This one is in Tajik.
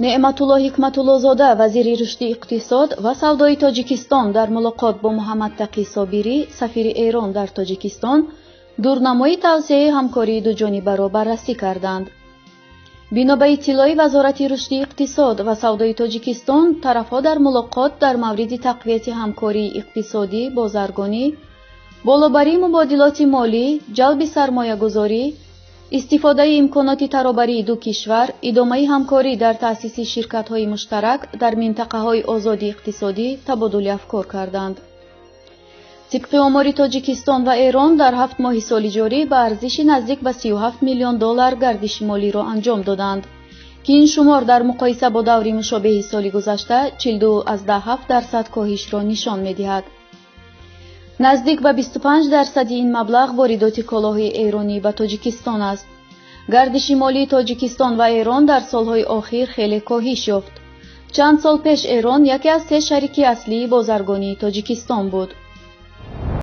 Неъматулло Ҳикматуллозода, вазири рушди иқтисод ва савдои Тоҷикистон, дар мулоқот бо Муҳаммадтақӣ Собирӣ, сафири Эрон дар Тоҷикистон, дурнамои тавсеаи ҳамкории дуҷонибаро баррасӣ карданд. Бино ба иттилои Вазорати рушди иқтисод ва савдои Тоҷикистон, тарафҳо дар мулоқот дар мавриди тақвияти ҳамкории иқтисодӣ, бозаргонӣ, болобарии мубодилоти молӣ, ҷалби сармоягузорӣ, истифодаи имконоти таробарии ду кишвар, идомаи ҳамкорӣ дар таъсиси ширкатҳои муштарак дар минтақаҳои озоди иқтисодӣ табодули афкор карданд. Тибқи омори Тоҷикистон ва Эрон, дар 7 моҳи соли ҷорӣ ба арзиши наздик ба 37 миллион доллар гардиши молиро анҷом доданд, ки ин шумор дар муқоиса бо даври мушобеҳи соли гузашта 42,7% коҳишро нишон медиҳад. Наздик ба 25% ин маблағ воридоти колоҳои эронӣ ба Тоҷикистон аст. Гардиши молии Тоҷикистон ва Эрон дар солҳои охир хеле коҳиш ёфт. Чанд сол пеш Эрон яке аз се шарики аслии бозаргонии Тоҷикистон буд.